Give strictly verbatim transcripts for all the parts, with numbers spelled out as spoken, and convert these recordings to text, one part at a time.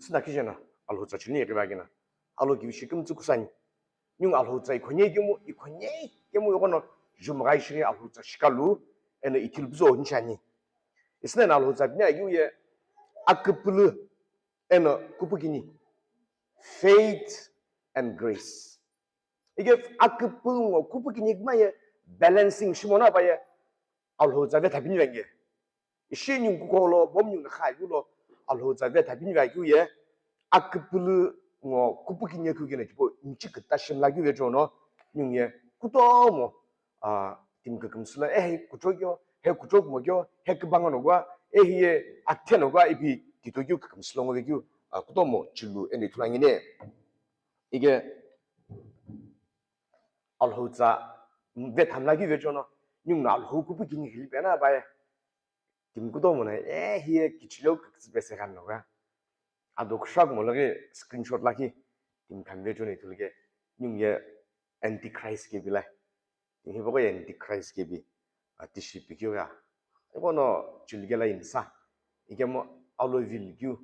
Sina kijena Alhou tsa chini yekeba kina. Alhou kivi shi kümtsü kusani. Ningu Alhou tsa ikhonye kemu, ikhonye kemu yokono jumgai shiri Alhou tsa shikalu, eno ithil buzo nishani. Isina eno Alhou tsa bini agiu ye aküpülü eno kupukini. Faith and grace. Ike aküpülü ngo kupukini kuma ye balancing shimona pa ye Alhou tsa ve thabini venge. Ishi ningu kuko lo, bom ningu kha yu lo, Alhou tsa ve thabini va kyu ye, aküpülü ngo kupukini kyu kene tipo, inchi küta shimla kyu ve chono, ningu ye, kutomo, ah, timi kükümsü lo, eh, kuchokyo, he kuchok mokyo, he kübanga no gwa, eh, ye, athe no gwa, ipi, tito kyu kükümsü lo ngo ve kyu, ah, kutomo, chilu, ene ithulu angine. Ike, Alhou tsa, ve thamla kyu ve chono, ningu no Alhou kupukini hili pena ba ye, Timi kutomo na, eh, hiye kichileu kükütsü pese khan noga. Ado kushak mo lagi screenshot lagi. Timi khan ve chuni thulge. Ningu ye antichrist ke bilai. Timi hibo ye antichrist ke bi. Atishi pikyo ga. Ebo no chilge la insa. Ike mo alo vil kyu.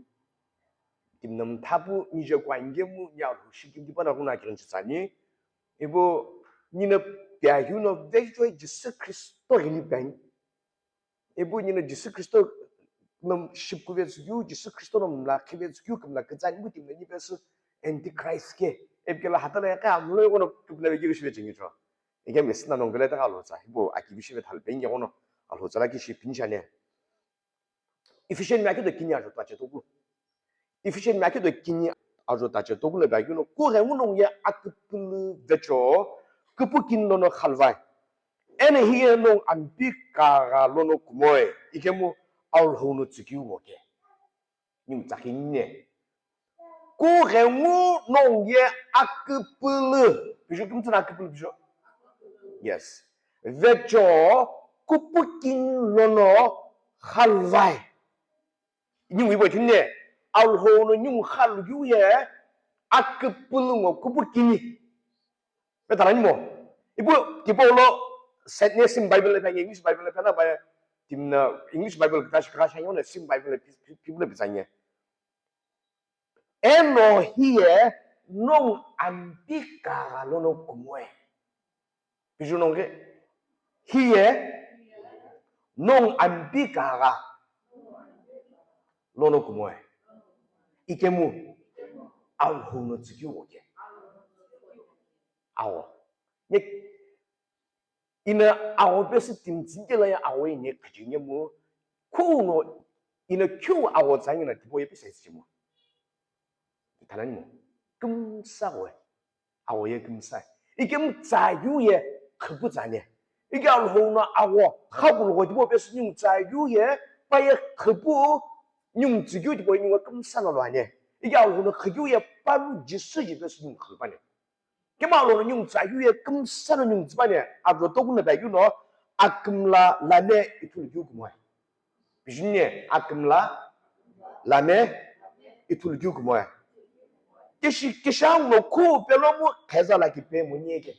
Timi nam thapu nije kwa inge mu nya hu shikim di pana kuna kirin chitsani. Ebo nina pya yu no ve choi Jisu Kristo hili pya. Ipu nina Jisu Kristo no shipkuvetsükeu, Jisu Kristo no mla khivetsükeu kümla kütsa ipu timi nani pesü Antichrist ke. Ipikela hatala yaqe amlo yono kümla vekeu shive chingi cho. Ike mesina nongele ta Alhou tsa. Ipu akivi shive thal penge kono Alhou tsa la kishi pinchane. Ephesian mi akido kini ajo tache toku. Ephesian mi akido kini ajo tache toku le ba kino kughengu nongu ye aküpülü vecho küpükini lono khalvai. Eno hiye nongu ampi kagha lono kumoe, ikemu Alhou no tsükeu woke. Ningu tsakini ne. Kughengu nongu ye aküpülü. Piju kümtsü na aküpülü piju. Yes. Vecho küpükini lono khalvai. Ningu ibo chunne, Alhou no ningu khalu kyu ye, aküpülü ngo küpükini. Pe tala ni mo. Ibo, tipo lo, set ne sim Bible le panye, English Bible le pena ba ye, timna, English Bible kita shi kaka shanyo ne sim Bible le pi-, pi-, pi-, le pizanye. Eno hiye nongu ampi kagha lono kumoe. Piju nongu ke, hiye nongu ampi kagha lono kumoe. Ikemu Alhou no tsükeu woke. Awo. Ne, ina awo pesü timi tsünkela ya awo ine khüchinge mu, khuno ina kyu awo tsangi na tipo ye pesa isichimo. Thanani mo. Kümsa we. Awo ye kümsa. Ikemu tsa yu ye khüpu tsane. Ike Alhou no awo khakulu go tipo pesü ningu tsa yu ye pa ye khüpu ningu tsükeu tipo ningu kümsa no lwane. Ike Alhou no khükeu ye pa lu Jisu ji pesü ningu khüpane. Kema lo ningu tsa yu ye kümsa no ningu tsüpane, ado toku na ba yu no, akümla lame ithulu kyu kumoe. Pijinye, akümla lame ithulu kyu kumoe. Kishi, kisha no khu pelo mu kheza la ki pe mo nyeke.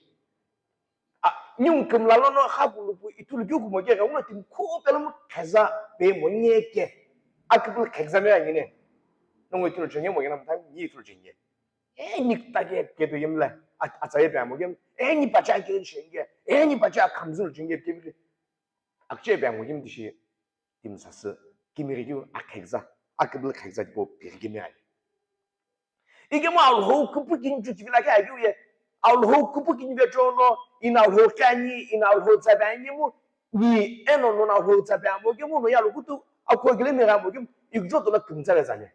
A, ningu kümla lono khakulupu ithulu kyu kumo ke, uno timi khu pelo mu kheza pe mo nyeke. Aküpülü kheza me anyine. Nongu ithulu chenye mo yena mtami, ni ithulu chenye. Eni kutake ketu yemla, at-, atsaye pe amogem, eni pacha kirin shenge, eni pacha kamzul shenge kebili. Akche pe amogem tishi, timsasü, kimiri kyu akhekza, akibli khekza tipo pirgime ali. Ike mo Alhou kupu kinchu kivila ke agiu ye, Alhou kupu kinve chono, in Alhou kani, in Alhou tsabe anyi mu, ni eno non Alhou tsabe amogem, no yalo kutu, akogile mira amogem, ikjo tola kumtsabe zane.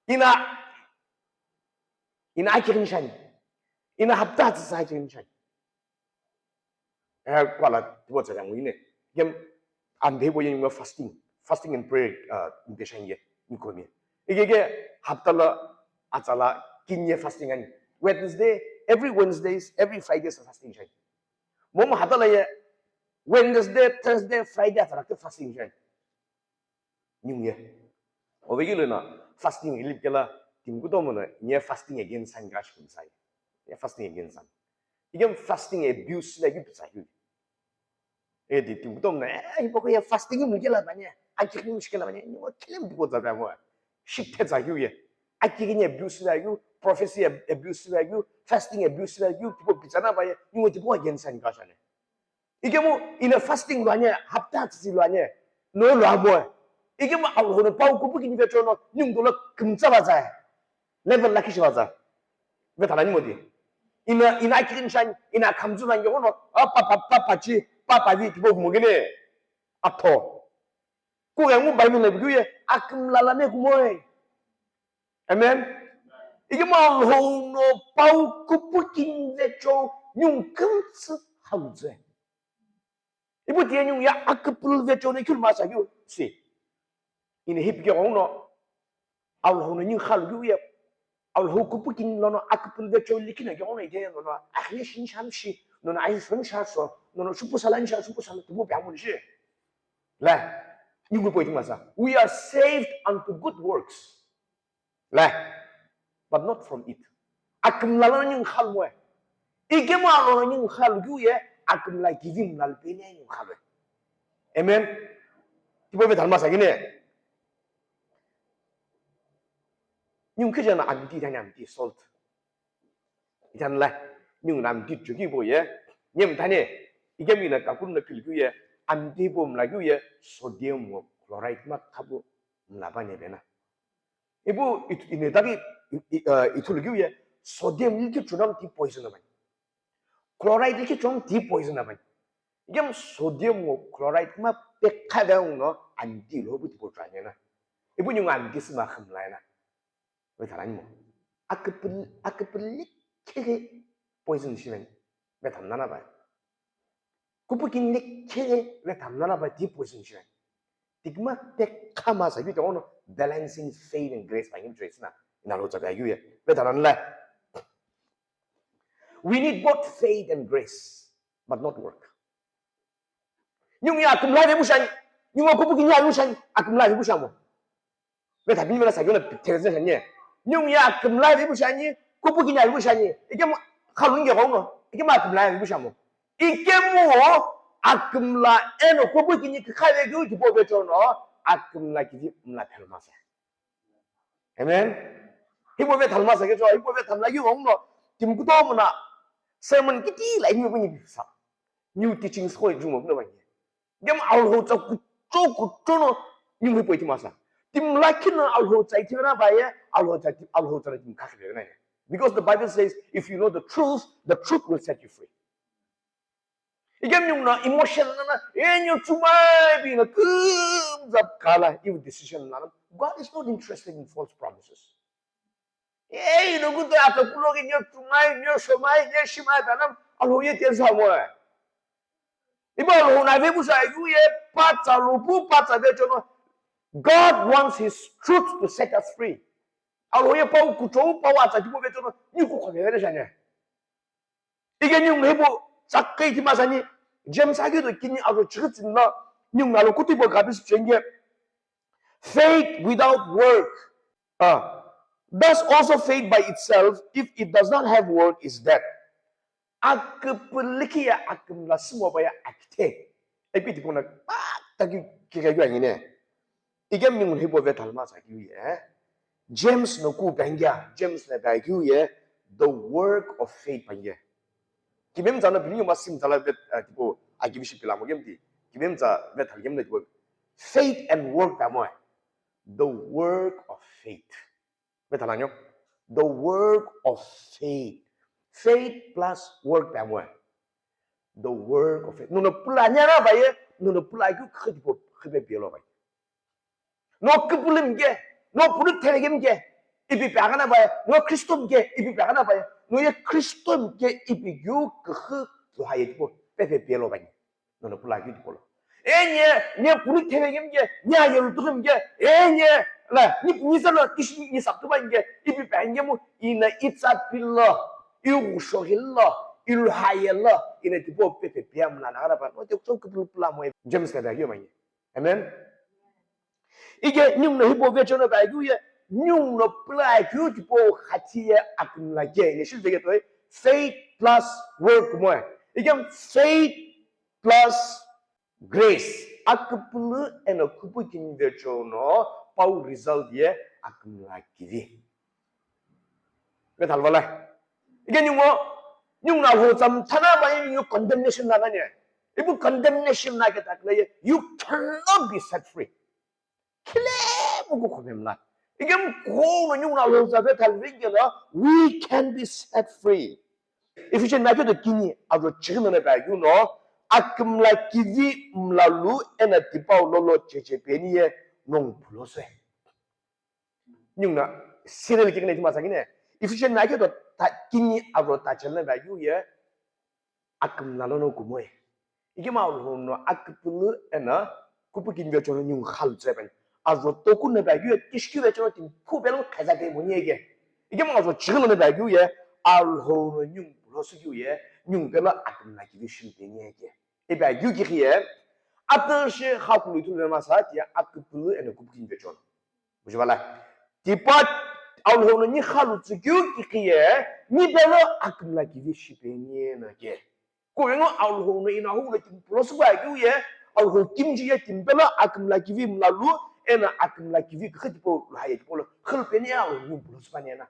Ina, ina akirin shani. Ina hapta tsisa akirin shani. Eh, kwala, tibo tsaya mo ine. Yem, ambe bo yem fasting. Fasting and prayer, uh, mbe shani ye, mikomi. Ige ge, hapta la, atsala, kinye fasting ani. Wednesday, every Wednesdays, every Fridays fasting shani. Momo hapta la ye, Wednesday, Thursday, Friday atsala ke fasting shani. New Year. Ovegilo na fasting ilip kela, timi kutomo na nye fasting against sign crush kumsai. Nye fasting against sign. Igem fasting abuse na gitu sai. Eh, di timi kutomo na, eh, hipoko ya fasting mu kela banya. Akighi ni shikela mani, ningo kile mtiko za bia mo. Shikte za yu ye. Akighi ni abuse la yu, prophecy ab-, abuse la yu, fasting abuse la yu, tipo pizza na ba ye, ningo tipo against ani ka shane. Ikemu ina fasting lo anye, hapta tsitsi lo anye, no lo amo. Ikemu Alhou no pau kupu kini vecho no, ningo lo kumtsa ba za. Level la kishi ba za. Ve tala ni mo di. Ina, ina akighi ni shani, ina kamzu na nyono, a pa pa pa pa chi, pa pa vi tipo mo gene. Atho. Ku yangu Bible na bigu ye, akimla la me kumoe. Amen. Ikemu Alhou no pau kupu kini vecho, ningo kumtsa hauze. Ipu tiye ningo ya akipulu vecho no kilu masa yu si. Ina hipi ke no Alhou no ningo khalu yu ye. Alhou kupu kini lo no akipulu vecho likina ke no ide no no. Ahi shin sham shi. No no ahi shin sha so. No no shupu sala sha shupu sala tupu pya mo shi. La. Ningo poi masa. We are saved unto good works. La. But not from it. Akimla lo ningo khalu mo. Ikemu Alhou no ningo khalu yu ye, akimla giving la peni ningo khalu. Amen. Tipo ve tala masa gene. Ningo kijana amti tani amti salt. Itani la, ningo na amti chuki bo ye. Nyem tani, ikemu na kakun na kilku ye, amti bo mla yu ye, sodium chloride ma kabu mla ba ne bena. Ipu it-, ine tagi, i-, i-, uh, ithulu kiu ye, sodium li kichunam ti poison amani. Chloride li kichunam ti poison amani. Igem sodium ngo chloride ma pekha da uno anti lo bu tipo chanya na. Ipu ningo anti sima khimla na. Ve tala ni mo. Akipil, akipil li khe poison shiven. Ve tala na ba. Kupu kini le khe ve tala na ba ti poison shiven. Tikma pekha ma sa yu ono balancing faith and grace pa ngi choice na. Ina lo tsa ga yu ye. Ve tala na. We need both faith and grace, but not work. Ningo ya akimla ve bu shani, ningo kupu kini ya bu shani, akimla ve bu shamo. Ve tala ni mena sa yu na Theresia shani. Ningo ya akimla ve bu shani, kupu kini ya bu shani. Ikemu khalu nge ko no, ikemu akimla ve bu shamo. Ikemu akimla eno kupu kini kha ve gu tipo ve chono, akimla kivi mla phel masa. Amen. Hipo ve tala masa ke cho, hipo ve tala yu no, tim kuto mona sermon kiti la yu bu ni sa. New teachings ko ju mo na ba. Gem Alhou tsa kucho kucho no ningo hipo iti masa. Tim la kina Alhou tsa iti na ba ye, Alhou tsa, Alhou tsa tim ka khile na ye. Because the Bible says, if you know the truth, the truth will set you free. Igem ningo na emotion na na, enyo chumai bi na kumza kala, if decision na na. God is not interested in false promises. Ei, no kuto ata kulo ki nyo chumai, nyo shomai, nyo shimai ta na, Alhou ye te sa mo. Iba Alhou na ve bu sa yu ye, pa tsa lo bu, pa tsa ve chono. God wants his truth to set us free. Alhou ye pau kucho, pau atsa tipo ve chono, ni ku ko ve re shane. Ige ningo hipo tsakai ti masani, James agi do kini ajo chigitsin na, ningo na lo kuti bo gabis chenge. Faith without work. Ah. Thus also faith by itself, if it does not have work, is dead. Akipiliki ya akimla simo ba ya akithe. Epi ti kona pa ta ki ki ka yu angine. Igem ningo hipo ve tala masa ki ye. James no ku pangya, James na ba ki ye, the work of faith pangya. Kimem zana bini ma sim zala ve, eh, tipo, a gibi shi pila mo gem ti. Kimem za ve tala gem na tipo. Faith and work ta mo. The work of faith. Ve tala nyo. The work of faith. Faith plus work ta mo. The work of faith. No no pula nya na ba ye, no no pula ki khidi po, khibe bielo ba. No kipulum ke, no pulu thevegem ke, ipi pagana ba ye, no Christum ke, ipi pagana ba ye, no ye Christum ke ipi yu khe lo haye tipo, pepe bielo ba. No no pula ki tipo lo. Enye, nye pulu thevegem ke, nye ye lu tukem ke, enye, la, ni, ni sa lo, kishi ni sa tu ba nge, ipi pagem mu, ina itsa pilo, i gusho hilo, i lu haye lo, ina tipo pepe biam la na ba, no te ko kipulu pula mo, James ka ba ki yo ma nge. Amen. Ige ningu no hipo vecho no ba kyu ye, ningu no pula kyu tipo khati ye akumla ke. Ye shi zege toi, faith plus work mo. Ige faith plus grace. Aküpülü eno küpükini vecho no pau result ye akümla kivi. Ve thalvala. Ike ningu, ningu na ho tsam thana ba ningu condemnation na nani. Ipu condemnation na ke takle ye, you cannot be set free. Khile mu ku khomem la. Ike mu ko no ningu na ho tsam ve thalvi ke la, we can be set free. Ephesians na ke do kini, ado chigin na ba yu no, akümla kivi mlalu ena tipau lolo cheche peni ye nong pulo se. Ningu na serial kikine tima sakine. Ephesians na ke do ta kini aro ta chel na ba yu ye akümla lono kumoe. Ike ma lo no aküpülü ena küpükini vecho no ningu khal tsepen. Aro toku na ba yu ye kishki vecho no tin ku belo khaza de mo ye ke. Ike ma aro chigin na ba yu ye alho no ningu lo su yu ye ningu belo akümla kivi shil de ye ke. Iba yu ki khiye, atüshi khakulu ithulu ve masa tiye aküpülü eno küpükini vecho no. Bujibala. Tipa alho no ni khalu tsükyu ki khiye, ni belo akümla kivi shipeni na ke. Ko vengo alho no ina hu lo kim pulo su ba yu ye, alho kimji ye kim belo akümla kivi mlalu, ena akümla kivi khitipo lo haye tipo lo khil peni alho ni pulo su ba ne na.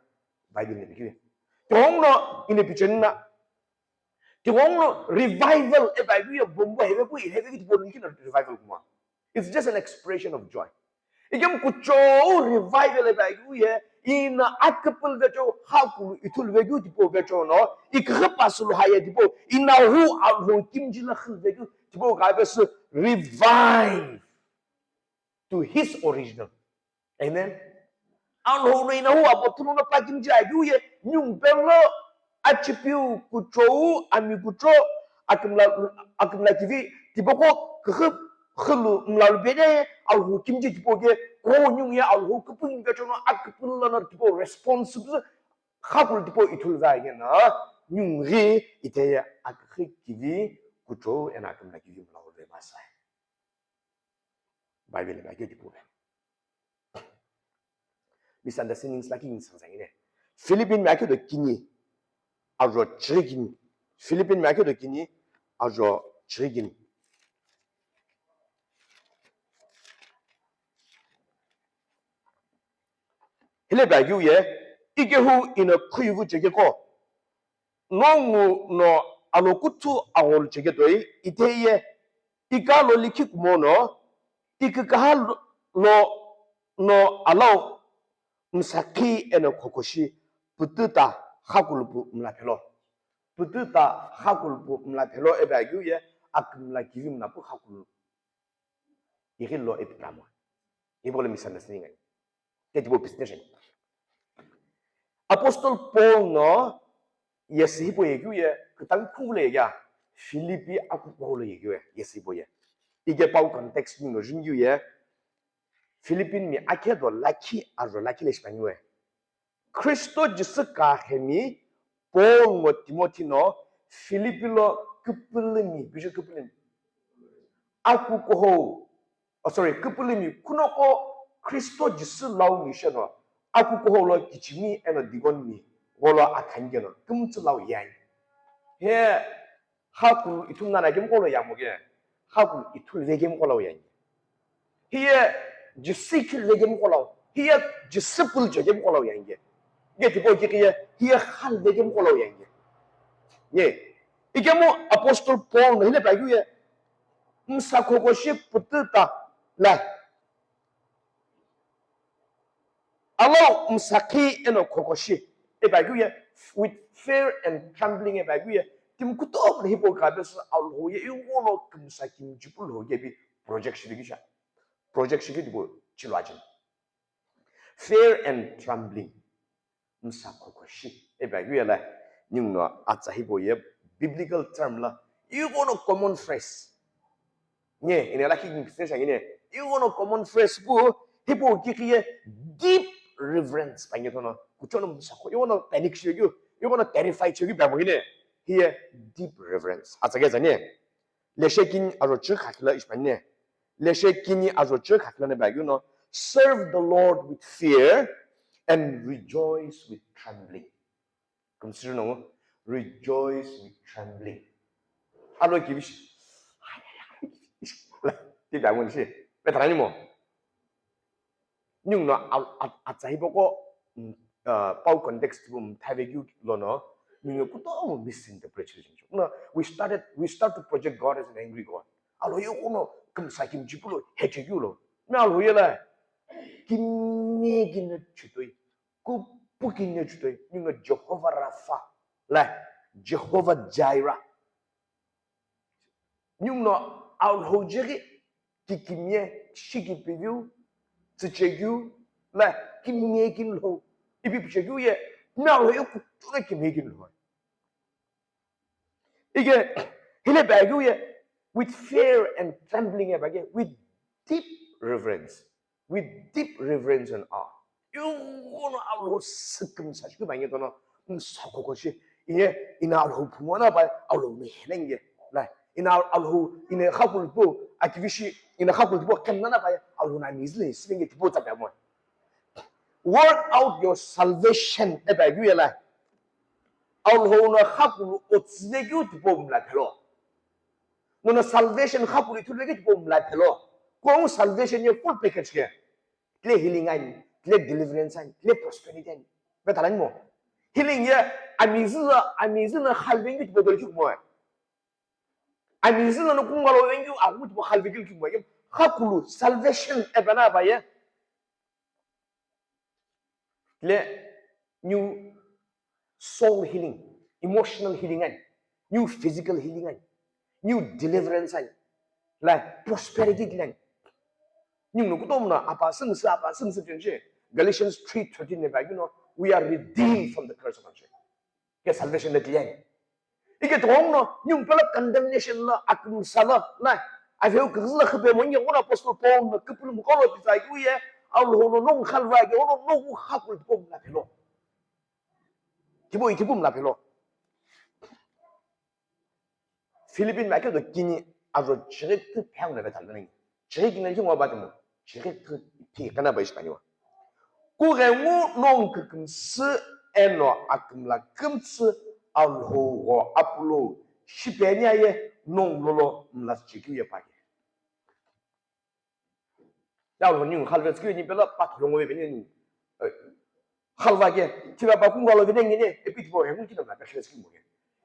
Bible ne bi ki. Tong no ine picheni na. Tighenguno revival e Bible ye bombo heve pu heve ki tipau ningu kina revival kuma. It's just an expression of joy. Ikemu kuchou revival e Bible ye ina aküpülü vecho khakulu ithulu vekeu tipau vecho no iküghü pasü lo haye tipau ina hu alho kimji la khil vekeu tipau ka pesü revive to his original. Amen. Alhou no ina hu abo thulu no pa kimji agiu ye, ningu belo achipiu kuchou, ami kucho, akümla, akümla kivi, tipau ko kühü, khulu, mlalu bene, alhou kimji tipau ke, ko ningu ye alhou küpüngi vecho no aküpüngu lono tipau responsible, khakulu tipau ithulu va ye na, ningu ghi ite ye akühü kivi, kuchou, ena akümla kivi mlalu ve masai. Bible mi akeu tipau. Misunderstandings lakhi ni sansa ngine. Philippine mi akeu do kini, ajo chirigin. Philippine mi akeu do kini, ajo chirigin. Hile ba yu ye, ikehu ina khuivu cheke ko. Nongu no alokuthu agholu cheke toi, ite ye, ika lo likhi kumo no, ikikaha lo, lo no alau msakhi eno khokoshi, pututa khakulupu mlaphelo. Pututa khakulupu mlaphelo ebe agiu ye, akümla kivi mlapu khakulu. Ighi lo epitamo. Ibo lo misunderstanding ai. Te tipau business ai. Apostle Paul no yesi hipau ye keu ye, kütang khungu lo ye kea, Philippi akukuhou lo ye keu ye, yesi hipau ye. Ike pau context ningu jun keu ye, Philippine mi akhe do lakhi, ajo lakhi le shipani we. Kristo Jisü kakhemi Paul ngo Timothy no Philippi lo küpülümi, biju küpülümi. Akukuhou, oh, sorry, küpülümi kunoko Kristo Jisü lau mi sheno, akukuhou lo kichimi eno deacon mi, gholo akhanike no, kümtsü lau yai. He, khakulu ithulu nana kemqo lo yamo ke, khakulu ithulu ve kemqo lau yangi. Hiye Jisü ithulu ve kemqo lau, hiye Jisü pulche kemqo lau yangi. Ke tipau ki hiye, hiye khal ve kemqo lau yangi. Ye, ikemu Apostle Paul no hile ba yu ye, msa khokoshi pututa la. Alau msakhi eno khokoshi. E ba yu ye, with fear and trembling e ba yu ye, tim kutomo hipau ka pesü alhou ye, iwu no kümsa kimji pu lhou ye bi project shi bi kisha. Project shi bi dibo chilo ajin. Fear and trembling. Msa khokoshi. E ba yu ye la, ningu no atsa hipau ye, biblical term la, iwu no common phrase. Nye, ine lakhi king phrase angine. Iwu no common phrase pu, hipau ki ki ye deep reverence pa nge thono. Kuchono msakho, iwu no panic shi keu, iwu no terrified shi keu ba mo ngine. Hiye deep reverence. Atsa ke zane. Leshe kini ajo chü khakila ishpane. Leshe kini ajo chü khakila ne ba yu no. Serve the Lord with fear and rejoice with trembling. Kümsüri nongu, rejoice with trembling. Alo kivish. Ti ta mun shi. Pe tarani mo. Ningu no a, a, atsa hipaqo, mm, uh, pau context bu mthaveku lono, ningu kutomo misinterpret shi. No, we started, we start to project God as an angry God. Alhou ye kuno kümsa kimchi pulo, hecheku lo. Me Alhou ye la, kimye kino chutoi, kupu kino chutoi, ningu Jehovah Rapha, la, Jehovah Jireh. Ningu no Alhou jeghi kikimiye, shikipiviu, tsichekeu, la kimye kinlo, ipi pichekeu ye, me Alhou ye kutomo kimye kinlo. Ike, hile bageu ye, with fear and trembling ye bage, with deep reverence. With deep reverence and awe. Iwu no Alhou sükümsa shi kübanye tono, msakoko shi, iye, ina Alhou phungona pa, Alhou ne henenge. La, ina Alhou, ina khakulu pu, akivishi, ina khakulu pu, kennana pa, Alhou na mizile, sivenge tipo tsa pa mo. Work out your salvation, e pa yu la. Alhou na khakulu otsivekeu tipo mla phelo. Nono salvation khakulu ithuluvekeu tipo mla phelo. Kung salvation ye full package ke. Tle healing ani, tle deliverance ani, tle prosperity ani. Be talani mo. Healing ye amizi, amizi na khalvengeu tipo doli mo. Amizi na kunga lo vengeu agu tipo khalvengeu tipo. Khakulu salvation e bana ba ye. Le new soul healing, emotional healing ani, new physical healing ani, new deliverance ani, la prosperity ani. Ningu no kutomo na apa singsi, apa singsi chenche. Galatians three thirteen ne ba, you know, we are redeemed from the curse of sin. Ke salvation le tiyan. Ike tong no, ningu pela condemnation la, akümsa la, la, aveu kızü la khüpe mo nge, ono Apostle Paul na küpülü mukolo pizai kuye, Alhou no nong khalva ke, ono nong khakulu tipo mla phelo. Tipo, tipo mla phelo. Philippine ma ke do kini ajo chirek tu phang na betal nani. Chirek na ki mo ba temo. Chirek tu pi kana ba ispani wa. Kughengu nong kükümsü eno akümla kümtsü Alhou gho apulo shipeni aye nong lolo mla chikiu ye pa ke. Ya lo ni khalve tsiki ni pela pa tholo ngo ve ni. Khalva ke, thiva pa kungalo vene ngene, epi tipo, he, kung kina na pe khile skin mo ke.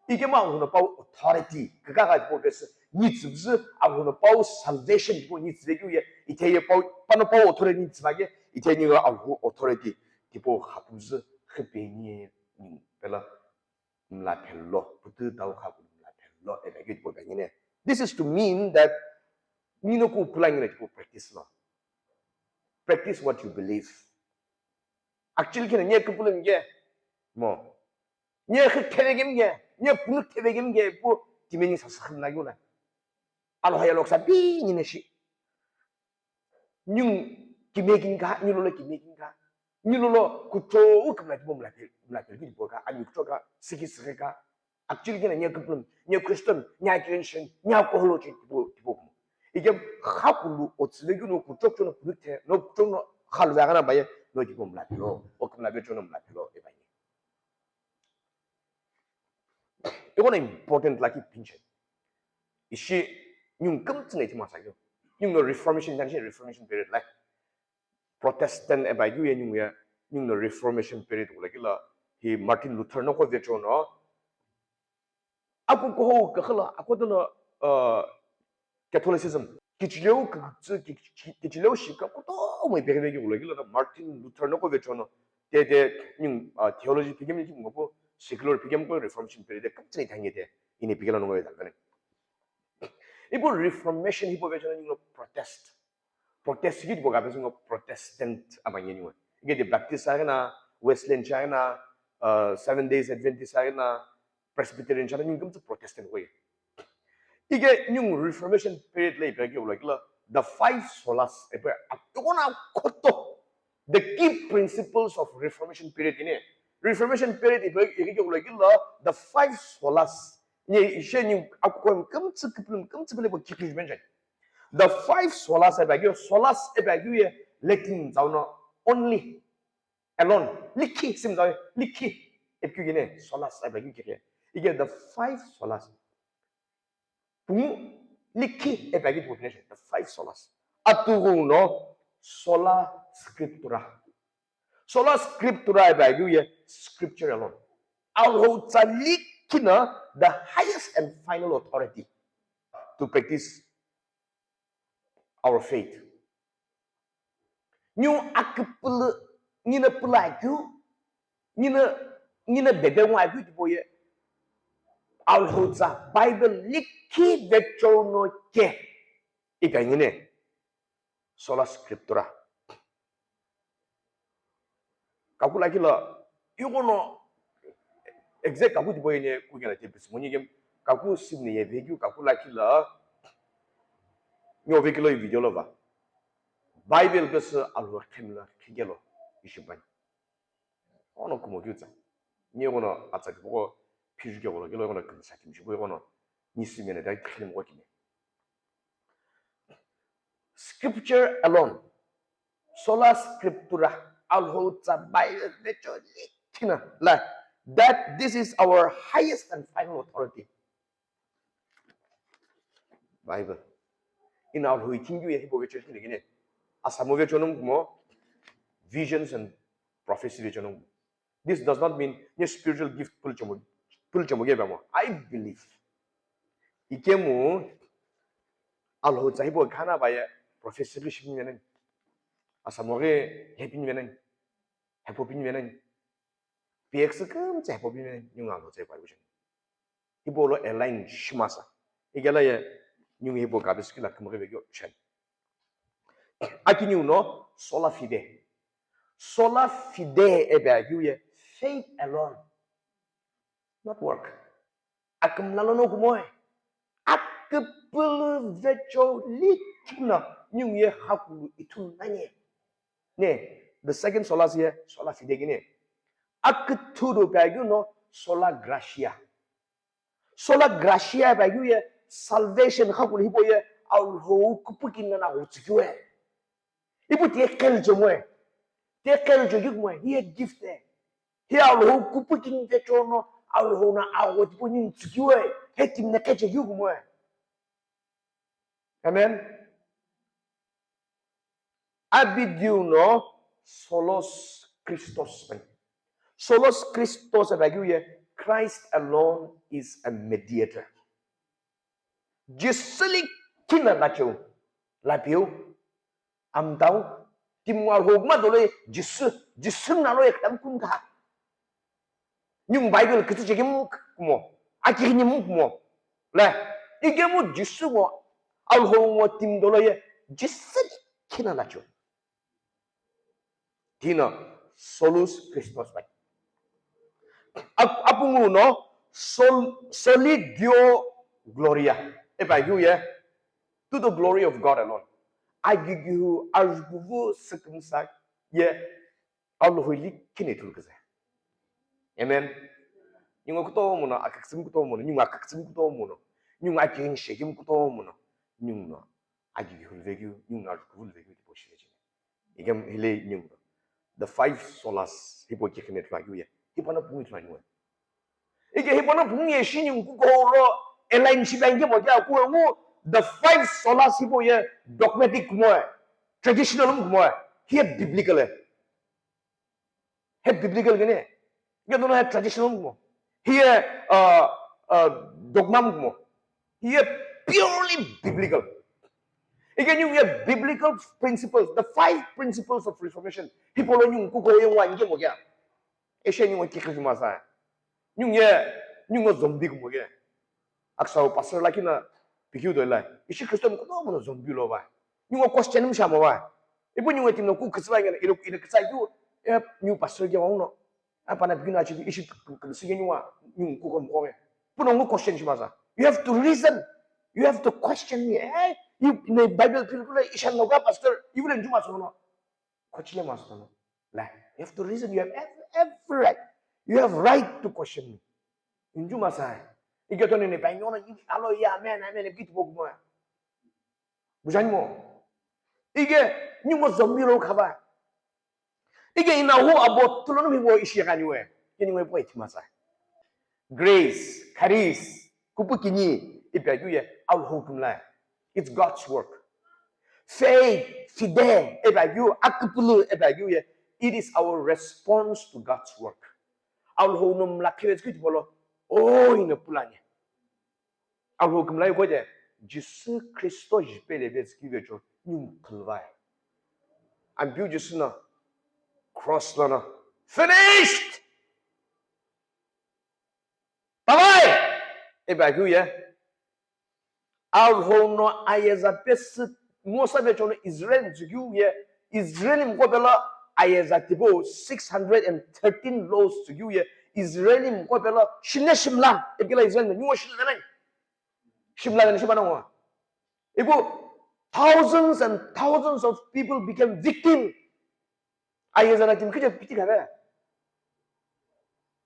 Ike ma Alhou no pau authority, kaka ka tipo pe se, ni tsibzi, Alhou no pau salvation tipo ni tsive kiu ye, ite ye pau, pano pau authority ni tsiva ke, ite ni ga Alhou authority tipo khapuzü, khipe ni, ni, pela, mla phelo, putu tau khapu mla phelo, e pe ke tipo pe ngene. This is to mean that, ni no ku pula ngene tipo practice lo. Practice what you believe. Actually, kina nye kupulum ge mo. Nye khik theve gem ge, nye kunuk theve gem ge, pu timeni sa sakhim la yuna. Alo haya loksa bi ni ne shi. Nyu kimegin ka, nyu lolo kimegin ka. Nyu lolo kucho u kimla tipo mla pe, mla pe tipo ka, anyu kucho ka, siki siki ka. Actually, kina nye kupulum, nye Christian, nye Christian, nye koholo chi tipo, tipo. Ike khakulu otsile gyu no kuchok chono pulite, no kuchok no khalu ya gana baye, no tipo mla pelo, o kimla be chono mla pelo, e baye. Iko na important la ki pinche. Ishi, nyung kumtsine ti masa yo. Nyung no Reformation, janshi Reformation period la. Protestant e ba yu ye nyung ya, nyung no Reformation period wala kila, hi Martin Luther no ko vecho no. Aku ko ho ka khala, aku to no, uh, Catholicism. Kichileu ka, ki, ki, kichileu shi ka, kuto mo be be wala kila Martin Luther no ko vecho no. Te, te, nyung, uh, theology pigem ni mo ko, secular pigem ko Reformation period de kumtsine thangi de. Ini pigela no mo ve dal. Ipo Reformation hipo vecho no nyung no protest. Protest ki bo gabe sungo Protestant abanye niwa. Ike de Baptist agena, Wesleyan chagena, uh, Seven Days Adventist agena, Presbyterian chagena, nyung kumtsu Protestant koye. Ike nyung Reformation period la ipe ki ulo kila, the five solas, ipe atona koto, the key principles of Reformation period ine. Reformation period ipe ki ulo kila, the five solas. Ni ishe nyung akukon kumtsu kupulum kumtsu pele bo kikli menjai. The five solas e bagyo, solas e bagyo ye Latin zauno only, alone, likhi sim zau, likhi, e kyu gene, solas e bagyo kike. Ige the five solas. Pungu, likhi ipi akeu tipau pinashe, the five solas. Atughuno sola scriptura. Sola scriptura ipi akeu ye scripture alone. Alhou tsa likhi no the highest and final authority to practice our faith. Niu akipulu, nina pula akeu, nina, nina bebe ngu akeu tipau ye Alhou tsa Bible likhi vechou no ke ipi akeu ni sola scriptura. Kaku lakhi lo, ighono exact kaku tipau ye ni kukela tepisi moni kem kaku simni ye vekeu kaku lakhi lo, nyo vekeu lo video lo va. Bible kese Alhou khemlo khikelo ishipani. Ono kumo keu tsa. Ni ighono atsa kipoko phiju kegho lo kelo ighono kümsa kimshipu ighono ni simni ye dai khilimo kimi. Scripture alone, sola scriptura, Alhou tsa Bible vechou likhi no la, that this is our highest and final authority. Bible. Ina Alhou ithimkeu ye hipau vechou likhi no kini. Asamo vechou no kumo, visions and prophecy vechou no kumo. This does not mean ni spiritual gift pulchemo, pulchemo ke bamo. I believe. Ikemu Alhou tsa hipau khana ba ye prophecy ke shipini venani. Asamo ke hepini venani. Hepopini venani. P X kümtsa hepopini venani. Ningu Alhou tsa hipau vechou. Hipau lo align shimasa. Ikela ye ningu hipau kabe sikila kümghi vekeu shani. Akiniu no sola fide. Sola fide ipi akeu ye faith alone. Not work. Akümla lono kumoe. Akipulu vechou likhi no ningu ye hakulu ithulu nani. Ne, the second sola si ye sola fide kini. Akithudo ipi akeu no sola gratia. Sola gratia ipi akeu ye salvation hakulu hipau ye Alhou kupukini no aghutsükeu e. Ipu tiye khelchomoe. Tiye khelchokeu kumoe. Hiye gift e. Hiye Alhou kupukini vechou no Alhou no agho tipau ningu tsükeu e. Hiye timi no kheche keu kumoe. Amen. Abidiu no solos Christos pai. Solos Christos ipi akeu ye Christ alone is a mediator. Jisü likhi no lacheu, lapiu, amtau, timi ngo Alhou kuma dolo ye Jisü, Jisü no lo ye kitabu kumtha. Ningu Bible kütsü chekemu kumo, akighinimu kumo. Le, ikemu Jisü ngo, Alhou ngo timi dolo ye Jisü likhi no lacheu. Tino solus Christus pai. Ap-, apungu no sol-, soli Deo Gloria. Ipi akeu ye, to the glory of God alone. Agigihu ajukuvu sükümsa ye Alhou likhi no ithulu küzü. Amen. Ningu kutomo no, akakütsümu kutomo no, ningu akakütsümu kutomo no, ningu akighini shekimu kutomo no, ningu no agigihu luvekeu, ningu no ajukuvu luvekeu tipau shilecheni. Ikemu hile ningu no the five solas hipau kikhine ithulu akeu ye. Hipau no pungu ithulu akeu ye. Ike hipau no pungu ye shi ningu kuko lo align shipe ankemo kea kuengu the five solas hipau ye dogmatic kumoe, traditional kumoe, hiye biblical e. Hiye biblical kene. Ike dono hiye traditional kumo. Hiye, uh, uh, dogma kumo. Hiye purely biblical. Ike ningu ye biblical principles, the five principles of reformation. Hipau lo ningu kuko ye ngo ankemo kea. Eshe ningu kikhi masa. Ningu ye, ningu zombie kumo ke. Aksa pastor lakhi no pikeu do la. Ishi Christian kutomo no zombie lo ba. Ningu question mu shamo ba. Ipu ningu timi no ku kütsü ba ngena, ino, ino kütsü yu, e, ningu pastor ke wang no. Apa na pikino achi ishi kütsü ke ningu, ningu ku kom kom. Pu no ngu question shimasa. You have to reason. You have to question me. Eh, you, in the Bible, people like, ishan no ka pastor, you will do mas no. Question mas no. La, you have to reason. You have every, every right. You have right to question me. Inju masa. Ike to ni ni pa nyono, alo ya, amen, amen, bit bok mo. Bujanimo. Ike, ningu zombie lo khava. Ike inahu abo tulono mibo ishi kaniwe. Kiniwe po itimasa. Grace, charis, kupukini, ipi akeu ye, Alhou kumla. It's God's work. Faith, fide, ipi akeu, aküpülü ipi akeu ye, it is our response to God's work. Alhou no mlakhi vetsükeu tipau lo, o ino pulani. Alhou kümla iko de, Jisü Khristo jipele vetsükeu vecho, ningu phuluvai. Ampeu Jisü no, cross lono, finished! Bye bye! Ipi akeu ye, Alhou no ayeza pesü Mosa vecho no Israel tsükeu ye, Israel mqo pelo ayeza tipau six hundred and thirteen laws tsükeu ye, Israel mqo pelo shine shimla, ipi kela Israel no, ningu shimla nai. Shimla nani shimla ngo. Ipu thousands and thousands of people became victim. Ayeza na timi kiche piti khabe.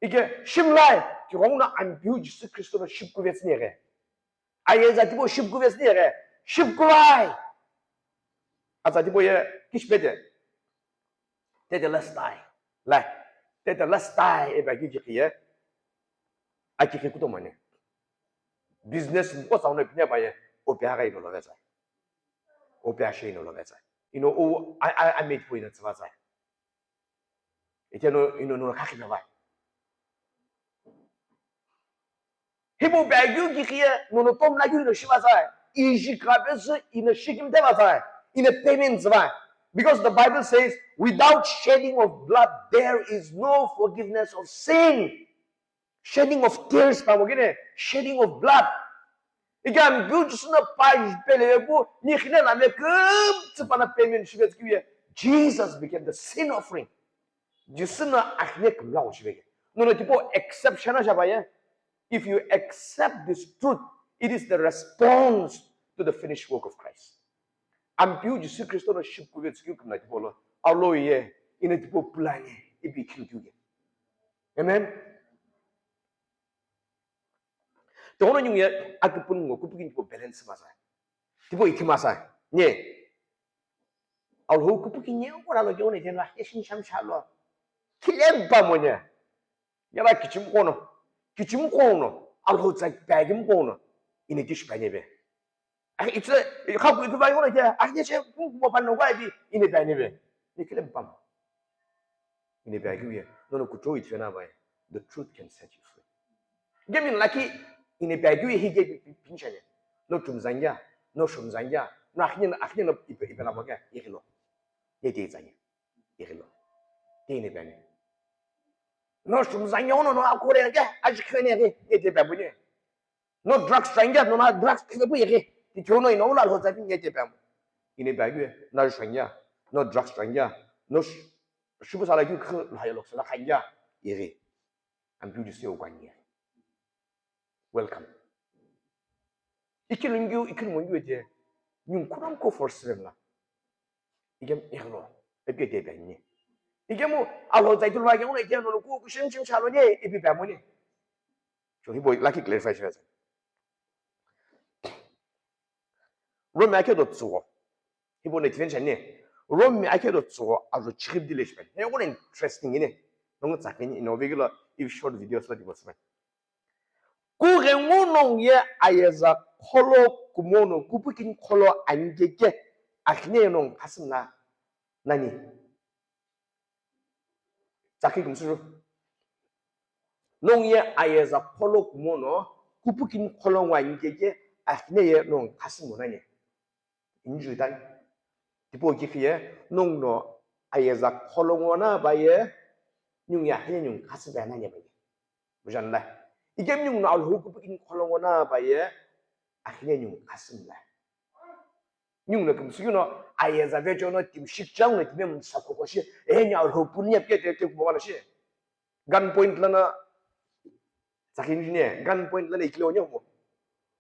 Ike shimlai, ki ghong na Ampeu Jisü Khristo no shipku vetsüni ghe. Ayeza tipau shipku vetsüni ghe. Shipku vai. Atsa tipau ye, kish pete. Tetelestai. Lai. Tetelestai, ipi akeu kikhi ye. Akikhi kutomo ani. Business mqo tsau no pine pa ye. O pe agha ino lo vetsai. O pe ashe ino lo vetsai. Ino o, a, a, a made po ino tsüvatsai. Ite no, ino, no, kakhi na vai. Hipau pe akeu kikhi ye, no, no, tom na keu ino shivatsai. Iji ka pesü ino shikimte vatsai. Ino payment tsüvai. Because the Bible says, without shedding of blood, there is no forgiveness of sin. Shedding of tears pa mo kene, shedding of blood. Ike Ampeu Jisü no pa jipele vepu, ni khine na me kümtsü pa na payment shivetsükeu ye, Jesus became the sin offering. Jisü no akhine kümla wo shiveke. No, no, tipau accept shana shapa ye. If you accept this truth, it is the response to the finished work of Christ. Ampeu Jisü Khristo no shipku vetsükeu kümla tipau lo, alo ye, ino tipau pulani, ipi khintu ye. Amen. Tighono ningu ye aküpüngu ngo kupukini tipau balance masa. Tipau ithi masa. Nye. Alhou kupukini ye ngora lo tighono itiya no ye shin sham shalo. Khile pa mo nye. Yala kichim kono. Kichim kono. Alhou tsa pagim kono. Ino kish pa nye be. Akhe itse, khaku ipi pai ngono khe, akhe che, ku, ku, pa no kwa ipi, ino pai ni be. Ni kile mpam. Ino pai kiu ye, no, no, kutro itse na pai. The truth can set you free. Ge min laki, ino pai kiu ye hi ge pi, pi, pincha ye. No tumzanya, no shumzanya, no akhne, akhne no ipe, ipe la mo ge, ye lo. Ye te zanya. Ye lo. Te ino pai ni. No shumzanya no, no akore ge, aji khene ge, ye te pai bu ni. No drugs try ngia, no na drugs khipe pu yeghi. Ti kyo no ino ula lo za pi ngia te pam. Ine ba yue, na try ngia, no drugs try ngia, no sh-, shibu sala kyu khu la ya lok sala kha ngia. Yeghi. Ampeu Jisü yo kwa ngia. Welcome. Iki lungyu, iki lungyu te. Nyung kunam ko force rem la. Igem iglo. Epi te ba ni. Igemu alo za itu lo ba ke no ite no ku ku shin shin chalo ni, epi ba mo ni. So hipau lakhi clarify shive. Rome akhe do tsuo. Hipau no definition ni. Rome akhe do tsuo ajo chighi dile shipe. He ko interesting ni. Nongo tsakini ino vegilo if short videos la dibo sipe. Kughengu nongu ye ayeza kholo kumono kupukini kholo ani keke akhine nongu khasümla nani. Tsakhi kümsüru. Nongu ye ayeza kholo kumono, kupukini kholo ngwa nikeke, akhine ye nongu khasümo nanye. Injui tani. Tipau kikhi ye, nongu no ayeza kholo ngona ba ye, nyungu ye akhine nyungu khasü ba nanye ba ye. Bujan la. Ikem nyungu no alhou kupukini kholo ngona ba ye, akhine nyungu khasümo la. Ningu no kümsü keu no, ayeza vecho no timi shikchang no timi msa koko shi, eh, ni alhou puni apke te te kumo wala shi. Gun point lana, sakin jine, gun point lana ikilo nyo mo.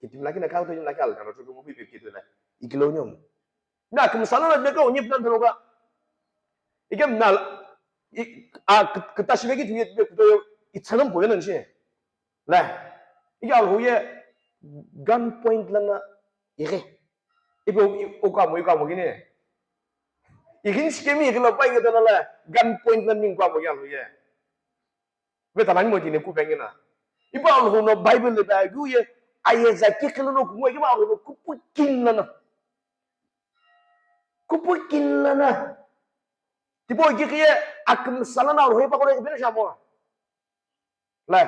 Kitimi laki na kau to laki al kana to mo bi bi kitu la. Ikilo nyo mo. Na kümsü na na ko ni plan to ka. Ikem na, i, a, k-, kata shi be kitu ye be kuto yo, itsanam po yana shi. La, iga alhou ye gun point lana ighi. Ipe o, o kamo, o kamo gini. Ighin shikemi ighi lo pa ighi tana la gun point lana ningu kamo ya alhou ye. Ve tana ni mo tine ku pengina. Ipa alhou no Bible le ba gu ye ayeza kikhi lono kumo ye ba alhou no kupukini lana. Kupu kini lono. Tipau kikhiye akümsa lono Alhou ye pa kolo ipeno shamo. Lai.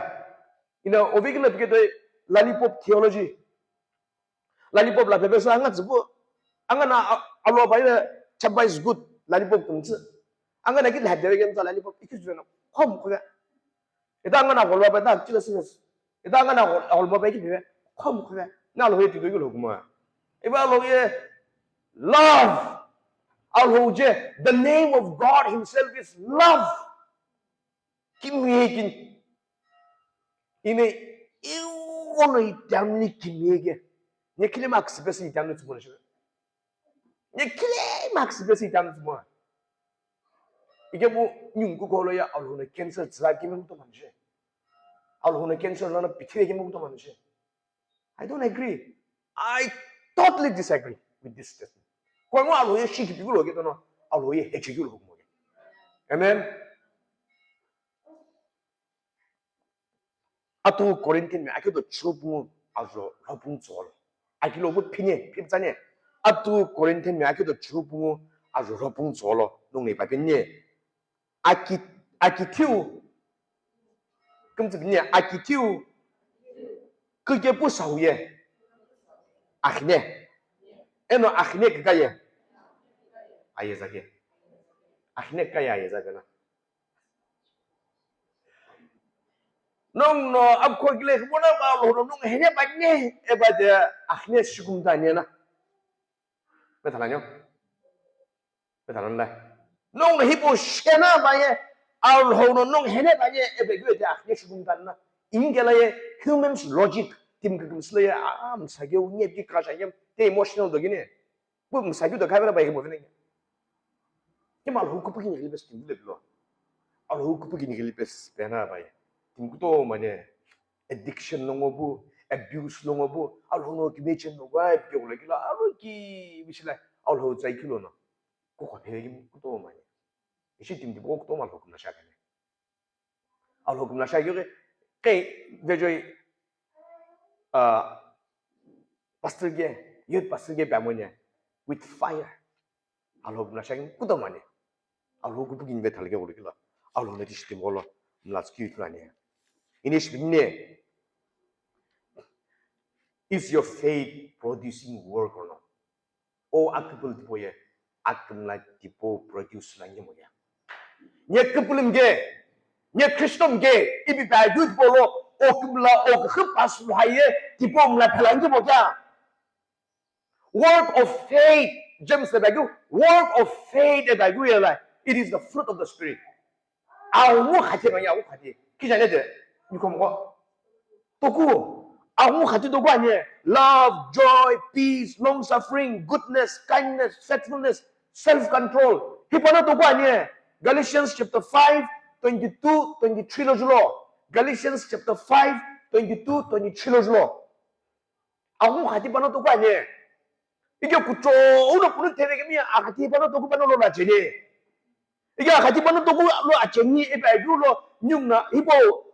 Ina ovekilo pike toi lollipop theology. Lollipop la pepe sa anga tsipu. Anga na a-, alo pa ina chapa is good. Lollipop kumtsi. Anga na kit la dewe kemtsa lollipop. Ikis jona. Khom khoga. Ita anga na holwa pa ta chila sinas. Ita anga na hol-, holwa pa ikit be. Khom khoga. Na Alhou ye tito yulo kuma. Iba Alhou ye love. Alhou je. The name of God himself is love. Kimiye kini. Ine iwono itamni kimiye ke. Nye kile max besi itamni tsumona shi. Nye kile max besi itamni tsumona. Ike bu nyungu kolo ya Alhou na cancer tsira kimiye kuto manche. Alhou na cancer lana pitire kimiye kuto manche. I don't agree. I totally disagree with this statement. Kwa ngo Alhou ye shiki pikulo ke tono, Alhou ye hechi kulo mo ke. Amen. Atu Corinthian mi aketo chupungu ajo ropung tsolo. Akilo bu pine, piptsane. Atu Corinthian mi aketo chupungu ajo ropung tsolo. Nungi papinye. Aki-, akithiu. Kümtsü bini akithiu. Küke pu sahuye. Akhine. Eno akhine kikaye. Ayezake. Akhine kikaye ayezake na. Nong no akho gile khmona ba lo nong hene ba ne e ba de akhine shikum ta ne na. Pe thalanyo. Pe thalan la. Nong no hipo shena ba ye, Alhou no nong hene ba ye, ebe gyo te akhne shugum kanna. Ingela ye, humans logic, tim kagum sila ye, a, a, msa ge unye pi kasha ye, te emotional do gine. Bu msa ge do kamera ba ye mo vene. Ke Alhou kupu kini gili bes tim le lo. Alhou kupu kini gili bes pena ba ye. Tim kuto mane, addiction lo ngo bu, abuse lo ngo bu, Alhou no ki mechen no gwa, pi gula gila, Alhou ki, bishila, Alhou zai kilo no. Kukho pheve ki kutomo ani. Ishi timi tipau kutomo Alhou kümla shiakani. Alhou kümla shiakeu ke, ke vejoi, ah, pastor ke, youth pastor ke pamoni with fire. Alhou kümla shiakeu kutomo ani. Alhou kupu kini ve thalike gulu kilo. Alhou na tishi timi golo mla tsuki ithulu ani. Ini shibinne. Is your faith producing work or not? O aküpülü tipau ye, akümla tipau produce la nyemo ya. Nye küpülü mge, nye Kristo mge, ipi pa ju tipau lo, o kümla, o küpü pass lo haye, tipau mla phala nyemo kya. Work of faith, James le bagu, work of faith le bagu ye la, it is the fruit of the Spirit. Aghungu khati manya, aghungu khati. Kijane de, nikomko. Toku. Aghungu khati toku anye. Love, joy, peace, long suffering, goodness, kindness, faithfulness, self control. Hipana toku anye. Galatians chapter five, twenty-two, twenty-three lo julo. Galatians chapter five, twenty-two, twenty-three lo julo. Aghungu khati pano toku anye. Ike kuchou no punu theve kemi akhati pano toku pano lo acheni. Ike akhati pano toku lo acheni ipa ju lo nyungna hipau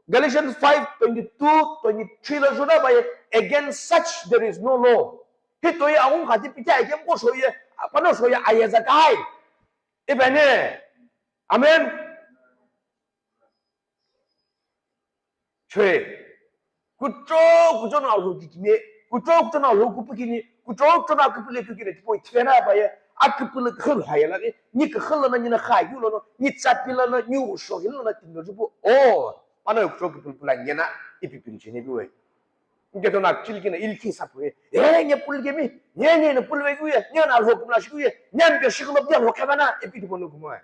Galatians five twenty-two, twenty-three lo juna baye, against such there is no law. Hitoi aghungu khati picha ike mko shoye, pano shoye ayeza kai. Ipa ne. Amen. Chwe. Kuchou, kuchou no Alhou kikini, kuchou, kuchou no Alhou kupu kini, kuchou, kuchou no aküpülü kikini, tipau ithivena apaye, aküpülü khül haye lagi, ni khül lono, ni na khayu lono, ni tsapi lono, ni usho hilo lono, timi lo jupu, o, pano kuchou küpülü püla nyena, ipi pini cheni biwe. Nge to na chili kina ilki sapu ye, e, nye pulü kemi, nye, nye na pulü ve kuye, nye na Alhou kümla shi kuye, nye mbe shi kulo bia Alhou khabana, ipi tipau no kumoe.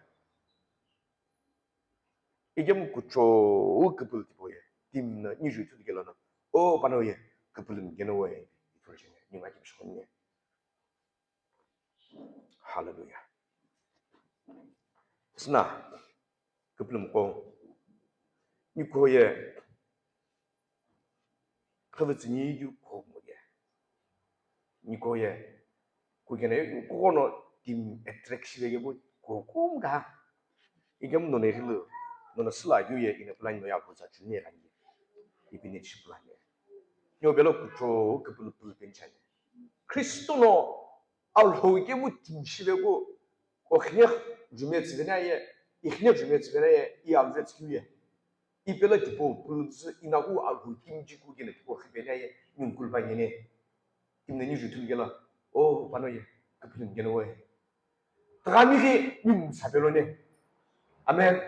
Ikemu kuchou küpülü tipau ye, timi no niju ithulu kelo no, o pano ye, küpülü mgeno we, ithulu cheni, ninga kimshikoni ye. Hallelujah. Sina, küpülü mko, niko ye, khüvütsünyi ju kho mo ye. Niko ye. Kukene kukono timi attract shive ke bu kukum ka. Ikemu none hilu. None sila ju ye ina plan no ya bu sa chuni ye kanyi. Ipi ne chi plan ye. Nyo belo kuchou küpülü pülü penchani. Kristo no Alhou kemu timi shiveku, o khine jume tsüvena ye, i khine jume tsüvena ye, i aluve tsükeu ye. I pelo tipau pulüzü inaku Alhou kemu jiku kena tipau khipena ye, ningu kulupa ngene. Timne ni juthu kela, o pano ye, kapulun kena we. Tagami ghi ningu sapelo ne. Amen.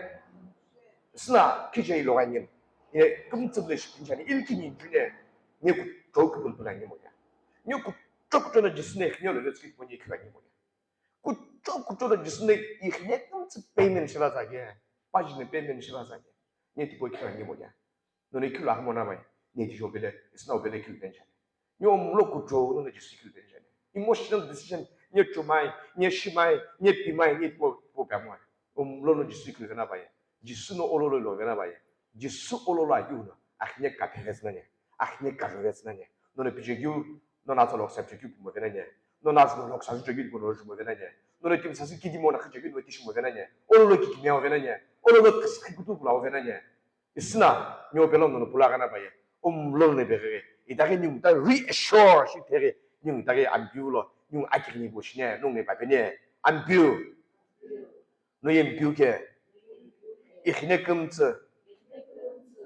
Sina kije ilo ga ngem. Ye kumtsum le shi pinchani, il kini june. Nye ku chok pul pula ngemo ya. Nye ku chok chona Jisu ne khine lo le tsiki ponye khila ngemo ya. Kucho kucho lo Jisu ne i khine kumtsu payment shiva zage. Paji ne payment shiva zage. Nye tipau khila ngemo ya. None khila hamo na bai. Nye tijo bele, isna bele khil benja. Nye omlo kucho none Jisu khil benja. Emotional decision, nye chumai, nye shimai, nye pimai, nye tipau, tipau pamai. Omlo no Jisu khil vena bai. Jisu no olo lo lo vena bai. Jisu olo lo ayu no. Akhine ka pheres na nye. Akhine ka pheres na nye. None pije gyu, none atsalo sepje gyu mo vena nye. None atsalo lok sa ju gyu mo vena nye. None tim sa si kidi mo na khaje gyu mo tishi mo vena nye. Olo lo kiki mo vena nye. Olo lo kis ki kutu pula vena nye. Isna, nyo pelo nono pula gana baye. Omlo ne bere. Itaghi ningu ta reassure shi tere. Ningu ta ampiu lo. Ningu akiri ni bo shine. Nungu ne papene. Ampiu. No ye mpiu ke. I khine kumtsu.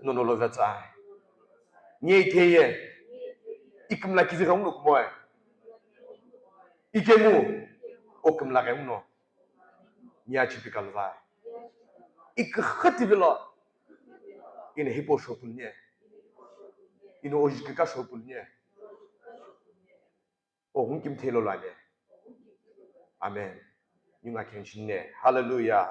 Nono lo vetsa. Nye ite ye. I kumla kivi ghamu no kumoe. I kemu. O kumla ghamu no. Nye achi pikalva. I khati vilo. Ine hipo shopul nye. Ine ojikika shopul nye. O ghunkim thelo lane. Amen. Ningu akiri shine. Hallelujah.